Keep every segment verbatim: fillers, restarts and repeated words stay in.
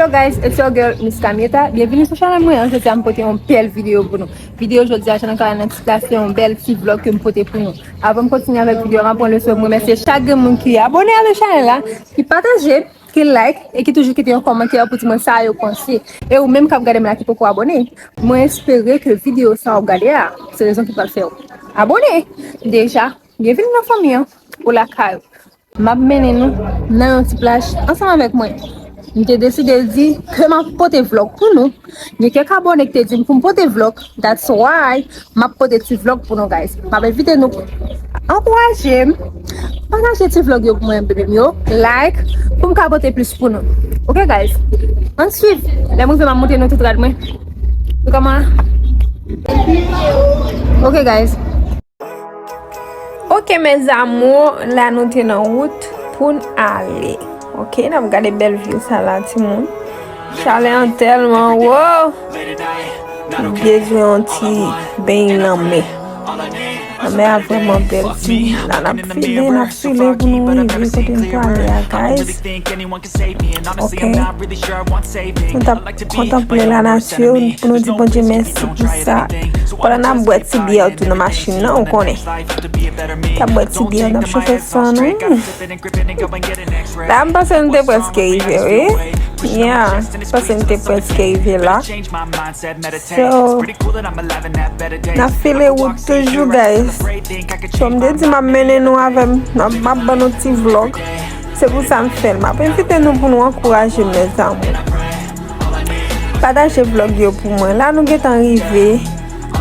Guys, it's your girl Miss Kamieta. Byenvini sou chanèl mwen. Jodi a m pote yon bèl videyo pou nou. Videyo jodi a, jan nou ka wè nan tit la, se yon bèl ti vlog ke m pote pou nou. Avan m kontinye avèk videyo a, m ap pran le swen pou m remèsye chak grenn moun ki abone avèk chanèl la, ki pataje, ki like e ki toujou kite yon kòmantè pou di mwen sa yo panse. E ou menm k ap gade m la ki poko abone, mwen espere ke videyo sa w ap gade a se rezon ki pral fè w abone. Deja, byenvini nan fanmi an, ou lakay ou. M ap mennen nou nan yon ti plaj ansanm avèk mwen. M te deside di ke m ap pote vlog pou nou. Gen kèk abone ki te di m pou m pote vlog. That's why m ap pote ti vlog pou nou, guys. M ap envite nou ankouraje m, pataje ti vlog yo pou mwen, bebe m yo, like, pou m ka pote plis pou nou. Ok, guys? Ann swiv. Lè m rive, m ap montre nou tout rad mwen. Nou kòman? Ok, guys. Ok, mes amours, la nou te nan wout pou n ale. Ok, n ap gade bèl view sa la, timoun. Chalè an tèlman wo. M bezwen yon ti beny lanmè. Lanmè a vrèman bèl, timoun. La n ap file, n ap file pou nou rive kote n prale a, guys. Ok. Nou t ap kontanple lanati pou nou di Bondye mèsi pou sa. Pandan n ap bwè ti byè tou nan machin nan, ou konnen. N ap bwè ti byè, n ap chofe san nou. La, m panse nou te prèske rive, wi. Yeah, m panse nou te prèske rive la. So, n ap file wout toujou, guys. So, m te di m ap mennen nou avè m. M ap, m ap ban nou ti vlog. Se pou sa m fè l. M ap envite nou pou nou ankouraje m, mes amours. Pataje vlog yo pou mwen. La, nou gentan rive.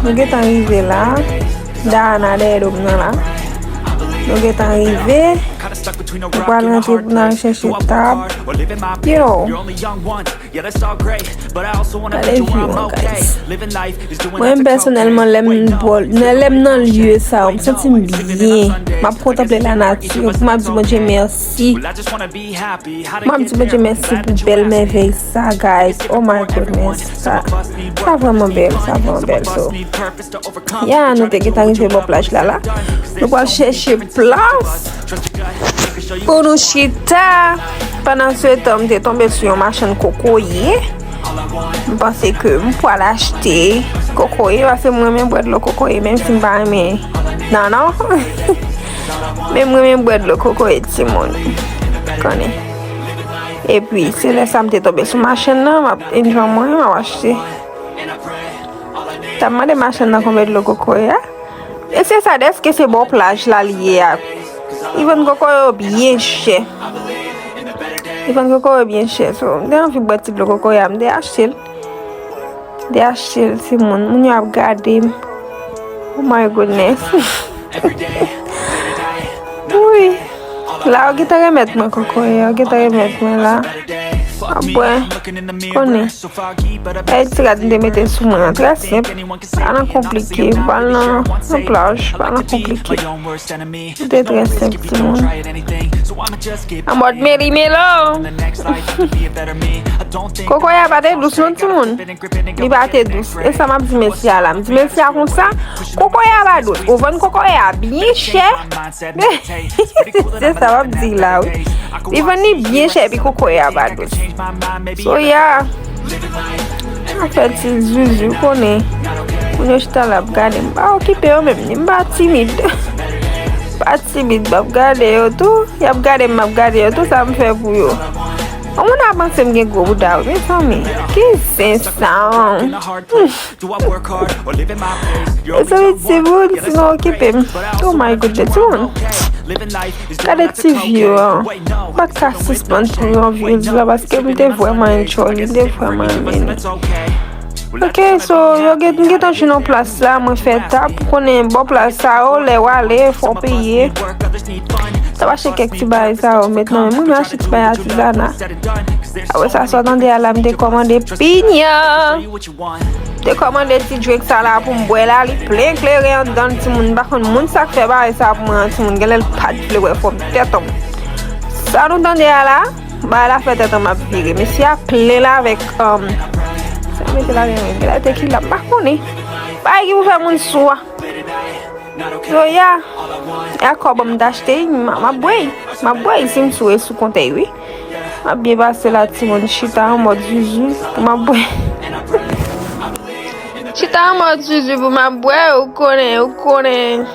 Nou gentan rive la. Dayana dèyè do m nan la. Nou gentan rive. Nou pral rantre pou n al chèche tab. Yo. Gade view an, guys. Mwen menm pèsonèlman, lè m bò, nan, lè m nan lye sa yo, m santi m byen. M ap kontanple lanati, pou m ap di Bondye mèsi. M ap di Bondye mèsi pou bèl mèvèy sa, guys. Oh my goodness. Sa, sa vrèman bèl, sa vrèman bèl. So, ya, nou te gentan rive bò plaj la, la. Nou pral chèche plas pou nou chita. Pandan se tan, m te tonbe sou yon machann kokoye. M panse ke m pral achte kokoye, paske m renmen bwè dlo kokoye, menm si m pa renmen nannan. Men m renmen bwè dlo kokoye, timoun. Konnen. Epi, se lè sa m te tonbe sou machann nan, m ap enjoy mwen, m ap achte. T ap mande machann nan konbyen dlo kokoye a. Mesye sa, dèske se bò plaj la li ye a. Li vann kokoye yo byen chè. Li vann kokoye yo byen chè. So, m te anvi bwè ti dlo kokoye a, m te achte l. M te achte l, timoun. Moun yo ap gade m. Oh my goodness. Wi. La, yo gentan remèt mwen kokoye, yo gentan remèt mwen la. Mwen bwè. Konnen. E ti rad m te mete sou mwen an, trè senp. Pa nan konplike, pa nan, nan plaj, pa nan konplike. Tout e trè senp, timoun. An mòd meli melo. Kokoye a pa te dous non, timoun. Li pa te dous. E sa m ap di mesye a la. M di mesye a konsa, kokoye a pa dous. Ou vann kokoye a byen chè. Se sa w ap di la, wi. Li vann li byen chè, epi kokoye a pa dous. So, ya. M ap fè ti zuzu, konnen. Moun yo chita la ap gade m. M pa okipe yo menm, ni m pa timid. M pa timid, m ap gade yo tou. Y ap gade m, m ap gade yo tou, sa m fè pou yo. Yon moun ap panse m gen gwo bouda, wi, mezanmi. Ki zen sa, an? Mezanmi, timoun, sinon okipe m. Oh my goodness, timoun. Gade ti view an. M pa t ka sispann pran views la paske m te vrèman enjoy li, m te vrèman renmen li. Ok, so, yo gen, m gentan jwenn yon plas la, mwen fè tab, ou konnen bò plaj sa yo, lè w ale, fò w peye. T ap achte kèk ti bagay sa yo, mentnan, men mwen achte ti bagay atizana. Apre sa, sa w tande a la, m te kòmande pinya. M te kòmande ti drink sa la pou m bwè la, li plen kleren anndan l, timoun. M pa konn moun sa k fè bagay sa pou mwen an, timoun. Genlè l pa t vle wè fòm tèt an. Sa nou tande a la, bagay la fè tèt an m ap vire. Mesye a plen la avèk, um, sa mete la, genlè te kidnap, m pa konnen. Bagay ki pou fè moun sou a. So, ya, e a kòb m t achte, m, m ap bwè, m ap bwè, si m sou e sou kontèy, wi. M ap byen pase la, timoun. Chita an mòd zuzu pou m ap bwè. Chita an mòd zuzu pou m ap bwè, ou konnen, ou konnen.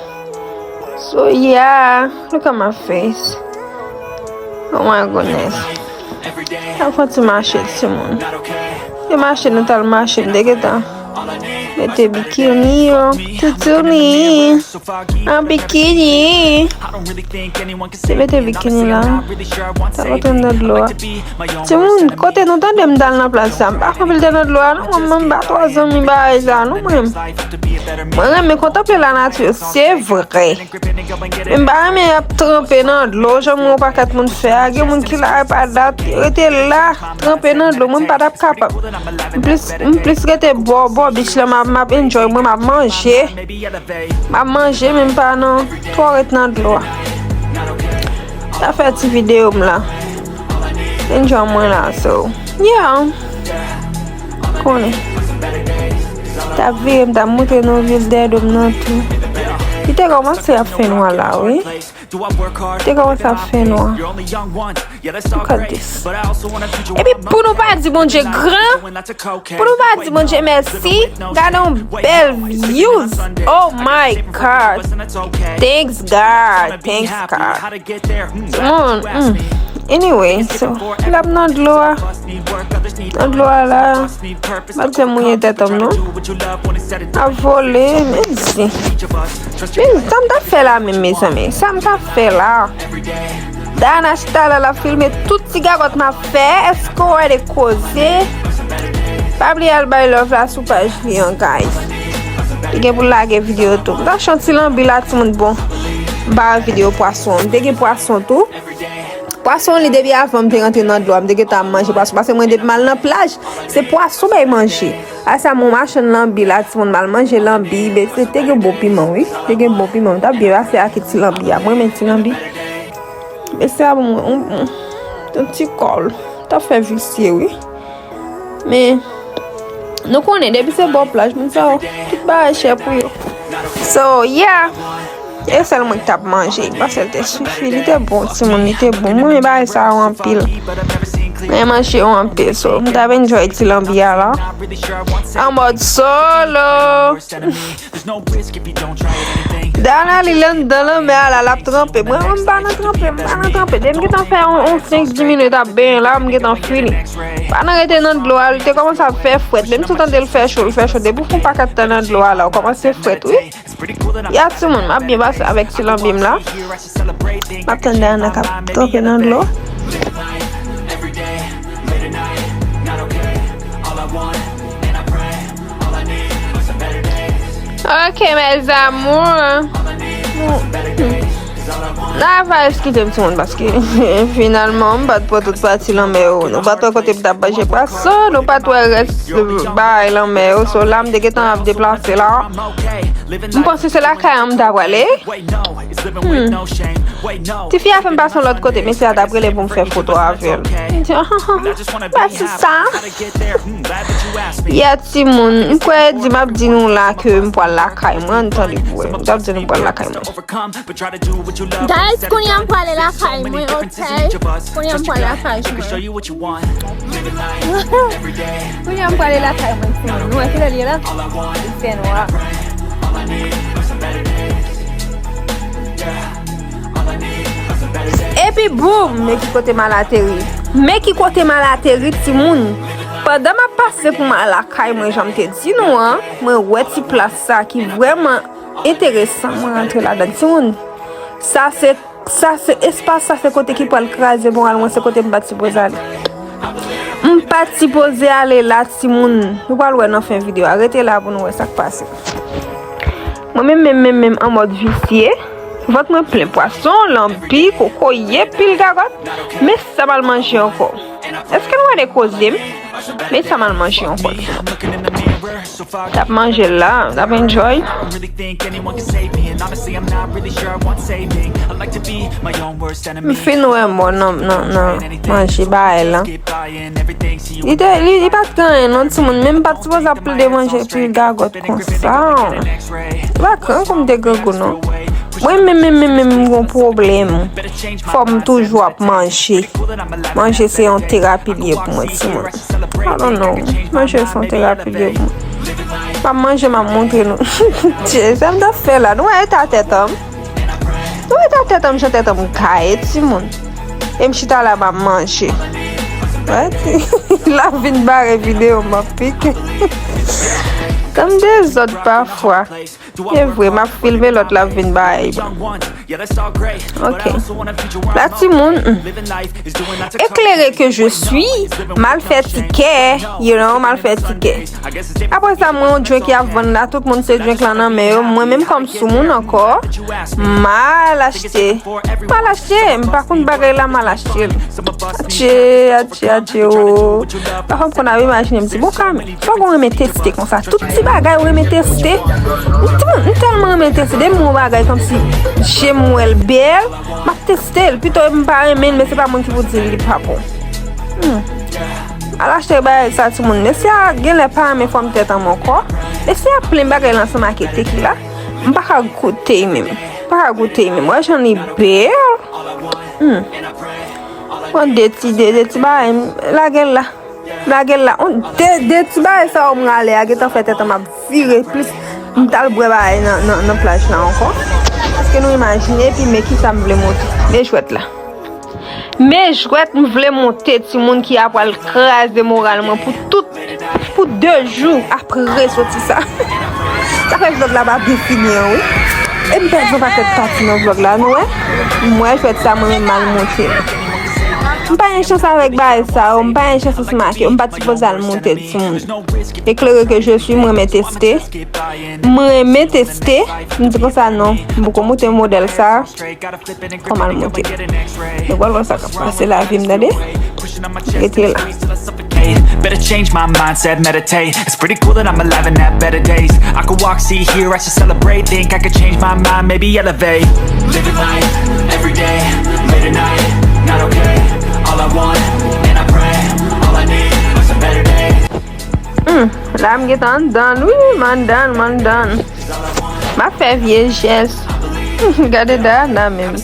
So, yeah, look at my face. Oh my goodness. An fon ti mache, timoun. Te mache, nou t al mache, m te gentan mete bikini yo. Toutouni. An bikini. Te mete bikini la. T ap antre nan dlo a. Timoun, kote nou tande m t al nan plaj sa? M pa fè anpil tan nan dlo a, non. Mwen, mwen, m pa twò zanmi bagay sa, non, mwen. Mwen renmen kontanple lanati, se vre. Men m pa renmen ap tranpe nan dlo, jan m wè yon pakèt moun fè a. Gen moun ki la pa dat, yo rete la, tranpe nan dlo. Mwen, m pa t ap kapab. M plis, m plis rete bò, bò beach la, m ap, m ap enjoy mwen, m ap manje. M ap manje, men m pa nan twò ret nan dlo a. Sa fè ti videyo m la. Enjoy mwen la, so, yeah. Konnen. T ap vire, m t ap montre nou vil dèyè do m nan tou. Li te kòmanse ap fè nwa la, wi. Te kòmanse ap fè nwa. Look at this. Epi pou nou pa di Bondye gran, pou nou pa di Bondye mèsi, gade yon bèl views. Oh my God. Thanks God. Thanks God. Moun, mm. Anyway, so, l ap nan dlo a. Nan dlo a la. M ap te mouye tèt an m non. Ap vole, mezi. Mezi, sa m t ap fè la menm, mezanmi? Sa m t ap fè la? Dana chita la, l ap filme tout ti gagòt m ap fè. Èske w wè de koze? Pa bliye al bay love la sou paj li an, guys. Li gen pou l lage videyo tou. M t ap chante ti lanbi la, timoun, bon. M pa wè videyo pwason. M te gen pwason tou. Pwason li depi avan m te rantre nan dlo a, m te gentan ap manje pwason. Paske mwen depi m al nan plaj, se pwason bay manje. A sa m yon machann lanbi la, timoun, m al manje lanbi, men se te gen bon piman, wi. Te gen bon piman. M t ap byen pase ak ti lanbi a. Mwen renmen ti lanbi. Men se a bon, yon, yon, yon ti kòl. T ap fè visye, wi. Men, nou konnen, depi se bò plaj, moun sa yo, tout bagay chè pou yo. So, yeah. E sèl mwen ki t ap manje. M panse l te sifi. Li te bon, timoun, li te bon. Mwen renmen bagay sa yo anpil. Mwen manje yo anpil. So, m t ap enjoy ti lanbi a la. An mòd solo. Dana li anndan lanmè a la, l ap tranpe. Mwen, mwen, m pa nan tranpe, m pa nan tranpe. Depi m gentan fè yon, yon senk, dis minit ap benyen la, m gentan fini. Pa nan rete nan dlo a, li te kòmanse ap fè frèt. Menm si w tande l fè cho, l fè cho. Depi w fè yon pakèt tan nan dlo a la, w kòmanse frèt, wi. Ya timoun, m ap byen pase avèk ti lanbi m la. M ap tann Dana k ap tranpe nan dlo. Ok, mes amours. N a va eskize m timoun, paske finalman, m pa t pran tout pati lanmè yo. Nou pa t wè kote m t ap manje pwason, nou pa t wè rès bay lanmè yo. So, la, m te gentan ap deplase la. M panse se lakay an m ta prale. Hmm. Tifi a fè m pase yon lòt kote, mesye a t ap rele pou m fè foto avè l. M di, ah, ah, ah, pa di sa. Yeah, timoun, m kwè di m ap di nou la ke m pral lakay mwen, ann tande pou wè. M t ap di nou m pral lakay mwen. Guys, kounye a m prale lakay mwen, ok? Kounye a m prale lakay mwen. Kounye a m prale lakay mwen, timoun. Nou wè kilè l ye la? Li fè nwa. Epi boum, men ki kote m al ateri. Men ki kote m al ateri, timoun. Pandan m ap pase pou m al lakay mwen, jan m te di nou an, mwen wè ti plas sa ki vrèman enteresan, mwen rantre ladan. Timoun, sa se, sa se, espas sa se kote ki pral kraze moral mwen, se kote m pa t sipoze ale. M pa t sipoze ale la, timoun. Nou pral wè nan fen videyo a. Rete la pou nou wè sa k pase. Mwen menm, menm, menm, menm, an mòd visye. Vant mwen plen pwason, lanbi, kokoye, pil gagòt. Men sa m al manje ankò. Èske nou wè de koze m? Men sa m al manje ankò, timoun. T ap manje la, t ap enjoy. M fin wè mò nan, nan, nan manje bagay la. Li te, li, li pa t gen anyen non, timoun, men m pa t sipoze ap plede manje pil gagòt konsa. Li pa t grangou, m te grangou non. Mwen menm, menm, menm, menm, m gon pwoblèm. Fò m toujou ap manje. Manje se yon terapi l ye pou mwen, timoun. I don't know. Manje se yon terapi l ye pou mwen. M ap manje, m ap montre nou. Tchè, sa m t ap fè la. Nou wè eta tèt an m? Nou wè eta tèt an m, jan tèt an m gaye, timoun. E m chita la, m ap manje. Wè, ti, l ap vin bare videyo, m ap pike. Sa m dezòd pafwa. E vre, m ap filme lòt la vin bay. Ok. La, timoun, hmm. Éclairé que je suis, m al fè tikè, you know, m al fè tikè. Apre sa, mwen, yon drink y ap vann la, tout moun se drink lan nan men yo. Mwen menm kòm soumoun ankò, m al achte. M al achte, m pa konn bagay la, m al achte l. Atye, atye, atye, o. Pafwa m konn ap imajine m di, bon, Kami, fòk ou renmen teste konsa. Tout ti bagay ou renmen teste. M, timoun, m tèlman renmen teste. Depi m wè yon bagay kòmsi je m wè l bèl, m ap teste l. Pito m pa renmen l, men se pa moun ki pou di li pa bon. Hmm. Al achte bagay sa, timoun. Mesye a genlè pa renmen fòm tèt an m ankò. Mesye a plen bagay la ansanm ak ete ki la. M pa ka goute menm. M pa ka goute menm. Wè jan li bèl. Hmm. Pran de ti, de, de ti bagay, lage l la. Lage l la. On, de, de ti bagay sa yo m rale a gentan fè tèt an m ap vire plis. M t al bwè bagay nan, nan, nan plaj la ankò. Èske nou imajine? Epi men kisa m vle montre. Men jwèt la. Men jwèt m vle monte, timoun ki ap pral kraze moral mwen pou tout, pou de jou apre soti sa. Sa fè vlòg la pa byen fini an, wi. E m pèdi yon pakèt pati nan vlòg la, nou wè? M wè jwèt sa, mwen menm m al monte. M pa gen chans avèk bagay sa yo, m pa gen chans ansanm ak yo, m pa t sipoze al monte, timoun. Éclairé que je suis, m renmen teste. M renmen teste. M di konsa, non, m poko monte modèl sa. Kòman l monte? Nou pral wè sa k ap pase lavi m, tande? Rete la. Better change my mindset, meditate. It's pretty cool that I'm alive and have better days. I could walk, see, hear, I should celebrate. Think I could change my mind, maybe elevate. Living life, every day, late at night, not okay. All I want, and I pray, all I need are some better days. Hmm, la m gentan anndan, wi, m anndan, m anndan. M ap fè vye jès. Gade Dayana menm.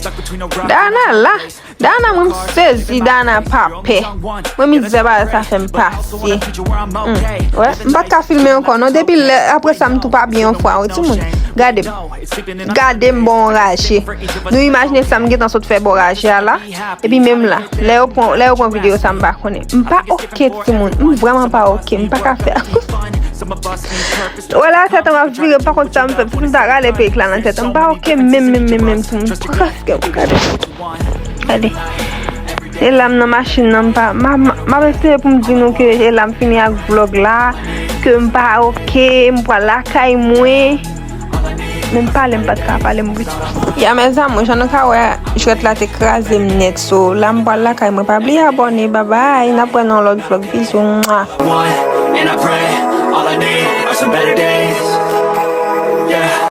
Dayana la. Dayana, mwen m sezi, Dayana pa pè. Mwen m di bagay sa fè m pase. Hmm. Wè, m pa t ka filme ankò non. Depi lè, apre sa m tou pa byen yon fwa, wi, timoun. Gade m. Gade m bon raje. Nou imajine sa m gentan sot fè bò raje a la. Epi menm la, lè yo pran, lè yo pran videyo sa, m pa konnen. M pa oke, timoun. M vrèman pa oke. M pa ka fè. Wè la, tèt an m ap vire, pa konn sa m fè. Pou m ta rale perik la nan tèt an. M pa oke menm, menm, menm, menm, timoun. Prèske, gade. Gade. E la m nan machin nan, m pa, m a, m a, m ap eseye pou m di nou ke e la m fini ak vlòg la, ke m pa oke, m pral lakay mwen. Men m pale, m pa t ka pale, m ret. Ya, mes amours, jan nou ka wè, jwèt la te kraze m nèt. So, la m pral lakay mwen. Pa bliye abòne, babay. N ap wè nan lòt vlòg. Bizou, mwa. One, and I pray, all I need are some better days. Yeah.